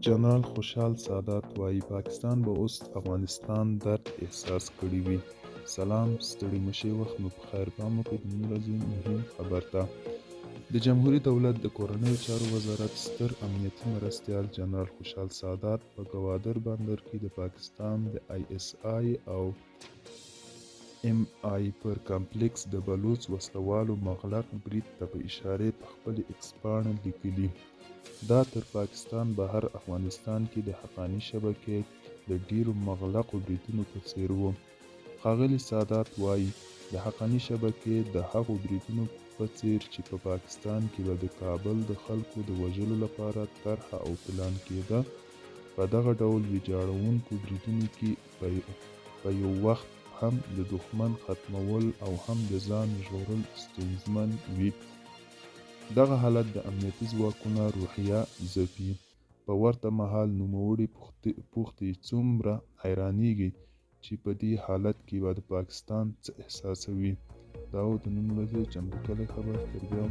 جنرال خوشحال سادات وايي پاکستان به اوس افغانستان درد احساس کړی وي. سلام، ستړي مشي، وخت مو په خیر. پام وکړئ د نن ورځې مهم خبر ته. د جمهوري دولت د کورنیو چارو وزارت ستر امنیتي مرستیال جنرال خوشحال سادات په ګوادر بندر کې د پاکستان د آی اس آی او ایم آی پر کمپلیکس د بلوڅ وسله والو مغلق برید ته په اشارې په خپلې ایکس پاڼه لیکلي، دا تر پاکستان بهر افغانستان کې د حقاني شبکې د ډېرو مغلقو بریدونو په څېر و. ښاغلی سادات وايي، د حقاني شبکې د هغو بریدونو په څېر چې په پاکستان کې به د کابل د خلکو د وژلو لپاره طرحه او پلان کېده، په دغه ډول ویجاړونکو بریدونو کې په یو وخت هم د دښمن ختمول او هم د ځان ژغورل ستونزمن وي. دغه حالت د امنیتي ځواکونه روحیه ځپي. په ورته مهال نوموړي پوښتي څومره حیرانېږي چې په دې حالت کې به د پاکستان څه احساسوي؟ دا و د نن ورځې چمتو کړی خبر. تر بیا.